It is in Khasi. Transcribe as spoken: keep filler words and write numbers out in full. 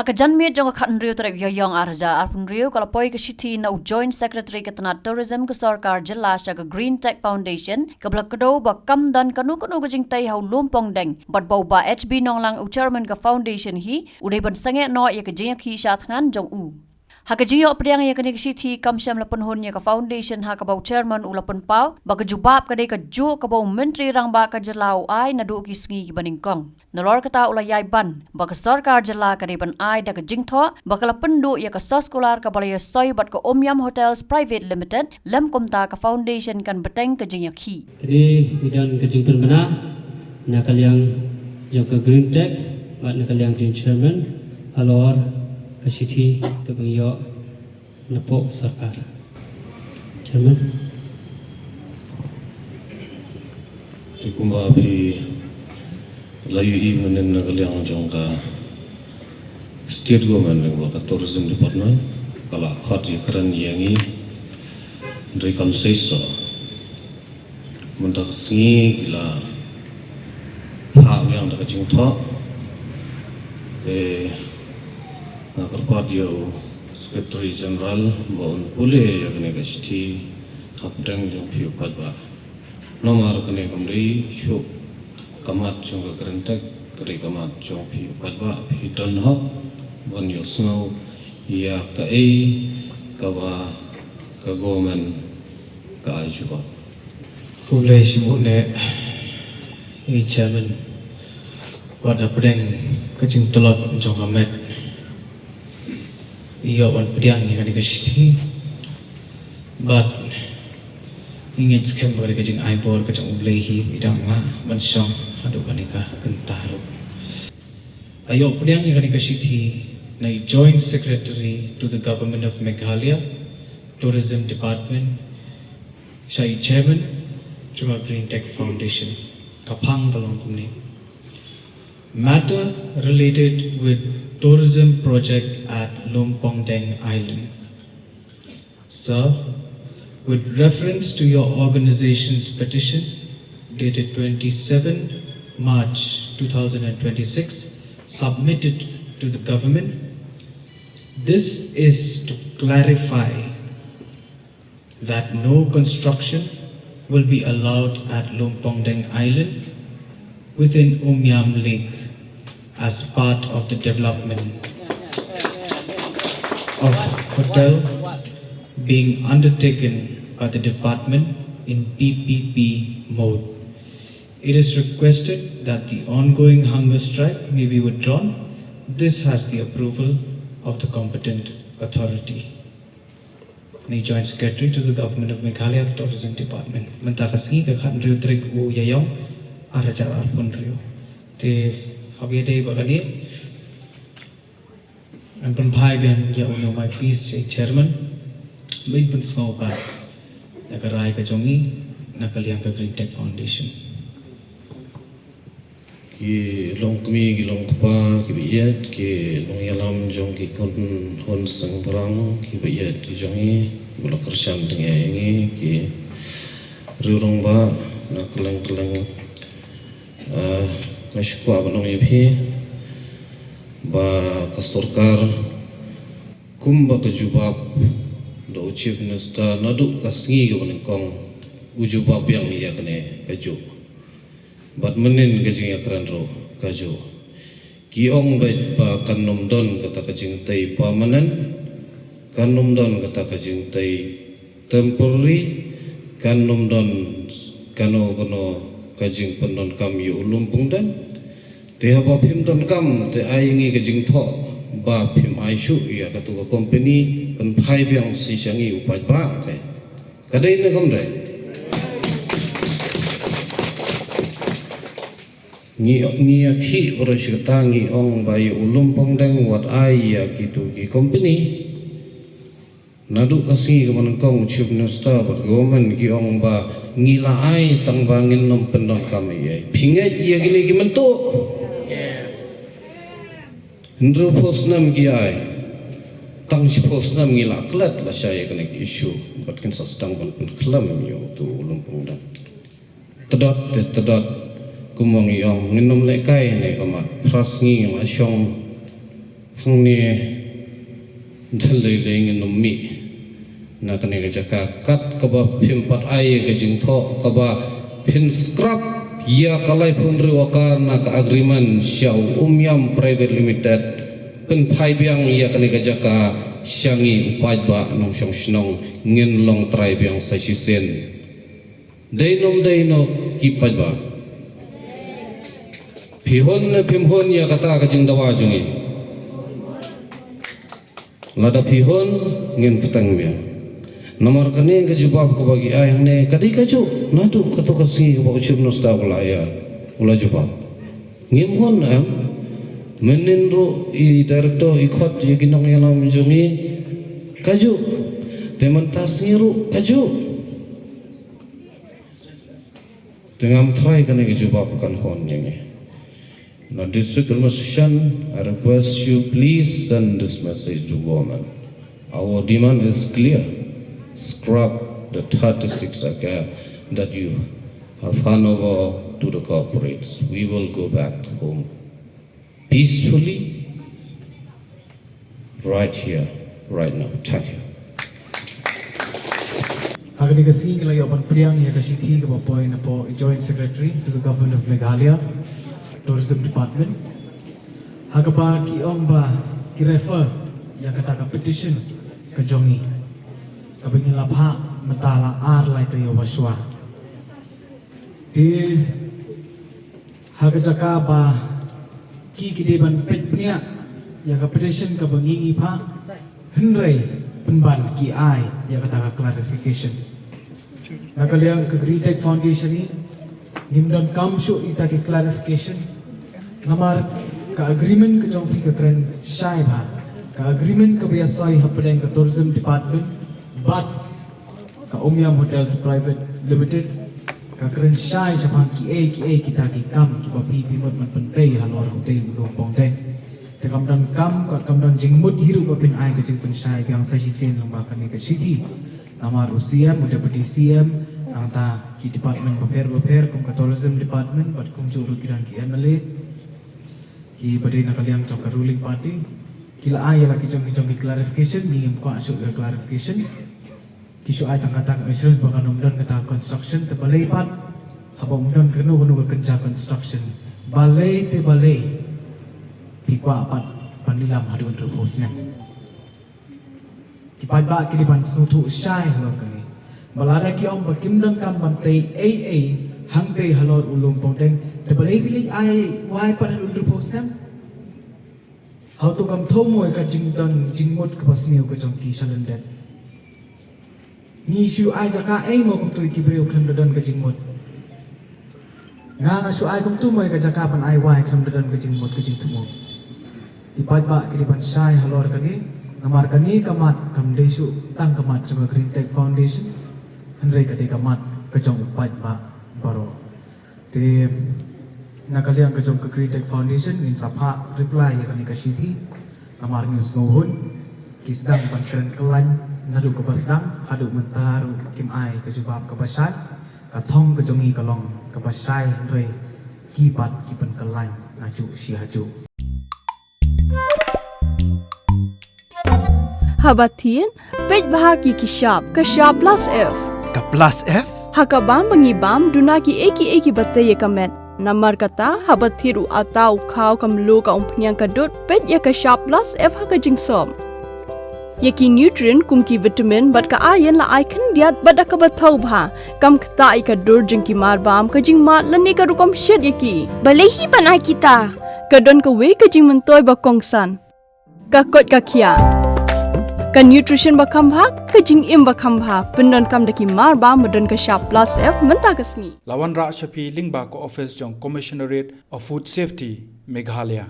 Ha ka janmiet jong ka khathynriew tarik Ïaïong ar hajar arphew hynriew, ka la poi ka shithi na u Joint Secretary ka tnat Tourism ka sorkar jylla sha ka Green Tech Foundation, kaba la kdew ba kam don kano kano ka jingtei ha u Lumpongdeng, bad ba u Bah H B Nonglang, u chairman ka foundation hi, u dei ban sangeh noh ïa ka jingïakhih shad thngan jong u. Ha ka jingïoh pdiang ïa kane ka shithi, kam shym la pynhun ïa ka foundation ha kaba u chairman u la pynpaw ba ka jubab ka dei kajuh kaba u Myntri Rangbah ka jylla u ai naduh ki sngi kiba nyngkong. Nalor kata, u la ïai ban ba ka sorkar jylla ka dei ban ai da ka jingthoh ba ka la pynduh ïa ka soskular kaba la ïasoi bad ka Umiam Hotels Private Limited, lym kumta ka foundation kan bteng ka jingïakhih. Kane i don ka jingpynbna na ka liang jong ka Green Tech bad na ka liang jong chairman halor ka shithi kaba ngi ïoh na poh sorkar. Chairman. Te kumba phi la ïohi mynnin, na ka liang jong ka State Government lyngba ka Tourism Department ka la khot ïakren ïa ngi, hynrei kam seisoh. Mynta ka sngi ki la phah biang da ka jingthoh. Te nga kyrpad ïa u Secretary General ba un pule ïa kane ka shithi hapdeng jong phi u paidbah. Namar kane kam dei shuh ka mat jong ka Green Tech, ka dei ka mat jong phi u paidbah. Phi don hok ban ïohsngew ïa kaei kaba ka government ka ai jubab. Khublei shibun ïa i chairman. Wat hapdeng ka jingtlot jong ka met, i ïoh ban pdiang ïa kane ka shithi. Bad i ngeit skhem ba kane ka jingai bor ka jong U Blei hi i dang lah ban shong haduh kane ka kynta ruh. I ïoh pdiang ïa kane ka shithi na i Joint Secretary to the Government of Meghalaya, Tourism Department, sha i Chairman jong ka Green Tech Foundation. Ka phang ka long kumne. Matter related with tourism project at Lumpongdeng Island. Sir, with reference to your organization's petition dated twenty-seven March two thousand and twenty-six, submitted to the government, this is to clarify that no construction will be allowed at Lumpongdeng Island within Umiam Lake as part of the development of hotel being undertaken by the department in P P P mode. It is requested that the ongoing hunger strike may be withdrawn. This has the approval of the competent authority. Ni Joint Secretary to the Government of Meghalaya Tourism Department. Mynta ka sngi ka khathynriew tarik u Ïaïong ar hajar arphew hynriew. Te haba ïadei bad kane, ngan pynphai biang ïa u Nongmai Peace, ïa i Chairman, ban pynsngewbha ïa ka rai ka jong i na ka liang ka Green Tech Foundation. Ki longkmie, ki longkpa, ki ba ïeit, ki nongïalam jong ki khun hun seng brang, ki ba ïeit ki jong ngi, ki ba la kyrshan tyngai ïa ngi, ki riewrangbah na kylleng kylleng. Ah, nga sngewkwah ban ong ïa phi ba ka sorkar, kumba ka jubab da u Chief Minister naduh ka sngi kaba nyngkong, u jubab biang ïa kane kajuh. Bad mynnin ka jingïakren ruh kajuh. Ki ong beit ba kan ym don kata ka jingtei permanent, kan ym don kata ka jingtei temporary, kan ym don kano kano ka jingpyndonkam ïa u Lumpongdeng. Te haba phim donkam te ai ngi ka jingthoh ba phim ai shuh ïa katu ka company, pynphai biang shisha ngi u paidbah te. Ka dei ne kam dei? Ngi, ngi ïakhih baroh shi katta, ngi ong ba ïa u Lumpongdeng wat ai ïa kitu ki company. Naduh ka sngi kaba nyngkong Chief Minister bad government ki ong ba ngi la ai tang ba ngin ym pyndonkam ei ei. Phi ngeit ïa kine ki mynta? Hynriewphew snem ki ai. Tang shiphew snem ngi la klet lashai ïa kane ka issue. Bad kin sa sdang ban pynkhlem ïa utu u Lumpongdeng. Tdot te tdot, kumba ngi ong, ngin ym lehkai ne ka mat. Phra sngi nga shong Hangne dang lei lei ngin ym mih na kane ka jaka kat kaba phim pat ai ka jingthoh kaba phin scrap ïa ka laiphew hynriew acre na ka agreement sha u Umiam Private Limited, pynphai biang ïa kane ka jaka sha ngi u paidbah nongshong shnong, ngin long trai biang sa shisien. Dei ne ym dei noh ki paidbah? Phi hun ne phim hun ïa kata ka jingdawa jong ngi? Lada phi hun, ngin pteng biang. Namar kane ka jubab kaba ki ai hangne ka dei kajuh naduh kato ka sngi kaba u Chief Minister u la ïa, u la jubab. Ngim hun em? Mynnin ruh i director i khot ïa ki nongïalam jong ngi kajuh. Te mynta sngi ruh kajuh. Te ngam tharai kane ka jubab kan hun ïa ngi. Na District Administration, I request you please send this message to government. Our demand is clear. Scrap the thirty-six acre that you have hand over to the corporates. We will go back home peacefully right here, right now. Thank you. Ha kane ka sngi ngi la ïoh ban pdiang ïa ka shithi kaba poi napoh i Joint Secretary to the Government of Meghalaya, Tourism Department. Ha kaba ki ong ba ki refer ïa kata ka petition ka jong ngi kaba ngi la phah mynta la ar lai taïew ba shwa. Te ha ka jaka ba ki, ki dei ban peit bniah ïa ka petition kaba ngi ngi phah, hynrei pynban ki ai ïa kata ka clarification. Na ka liang ka Green Tech Foundation ngi, ngim donkam shuh ïa kita ki clarification. Namar ka agreement ka jong phi ka kren shai bha. Ka agreement kaba ïasoi hapdeng ka Tourism Department bad ka Umiam Hotels Private Limited ka kren shai shaphang kiei kiei kita ki kam kiba phi, phi mut ban pyntei halor Hotel U Lum Pongdeng. Te kam donkam, kam don jingmut hi ruh ba phin ai ka jingpynshai biang sa shisien lyngba kane ka shithi. Namar u C M, u Deputy C M, nangta ki department bapher bapher kum ka Tourism Department bad kumjuh ruh ki don ki M L A kiba dei na ka liang jong ka ruling party, ki la ai ïa la ki jong ki jong ki clarification, ngi ngim kwah shuh ïa clarification. Ki shu ai tang kata ka assurance ba kan ym don kata ka construction, te balei pat haba ym don kano kano ka kynja construction? Balei te balei phi kwah pat ban lilam haduh hynriewphew snem? Ki paidbah ki dei ban sngewthuh shai halor kane. Ba lada ki ong ba kim donkam ban tei ei ei hangtei halor U Lum Pongdeng, te balei phi leit ai wai pat haduh hynriewphew snem? Hato kam thew mo ïa ka jingdon jingmut kaba sniew ka jong ki sha lyndet? Ngi shu ai jaka ei mo kumto ïa ki briew khlem da don ka jingmut? Nga nga shu ai kumto mo ïa ka jaka ban ai wai khlem da don ka jingmut ka jingthmu? Ki paidbah ki dei ban shai halor kane, namar kane ka mat kam dei shuh tang ka mat jong ka Green Tech Foundation, hynrei ka dei ka mat ka jong u paidbah baroh. Te na ka liang ka jong ka Green Tech Foundation ngin sa phah reply ïa kane ka shithi. Namar ngim sngewhun, ki sdang ban kren kyllaiñ naduh kaba sdang haduh mynta ruh kim ai ka jubab kaba shai. Ka thong ka jong ngi ka long kaba shai hynrei ki pat ki pynkyllaiñ najuh shi hajuh. Haba thied, peit bha ki ki shap, ka shap plus F. Ka plus F? Ha ka bam ba ngi bam, duna kiei kiei kiba tei ïa ka met. Namar kata, haba thied u atta u khaw ka mluh ka umphniang ka dud, peit ïa ka shap plus F ha ka jingsop. Ïa ki nutrient kum ki vitamin bad ka iron la ai khyndiat bad da kaba thew bha. Kam ktah ïa ka dur jong ki mar bam, ka jingmad lane ka rukom shet ïa ki. Balei hi ban ai kita? Ka don kawei ka jingmyntoi ba kongsan. Ka koit ka khiah. Ka nutrition ba kham bha, ka jingim ba kham bha. Pyndonkam da ki mar bam ba don ka shap plus F mynta ka sngi. La wanrah sha phi lyngba ka office jong Commissionerate of Food Safety, Meghalaya.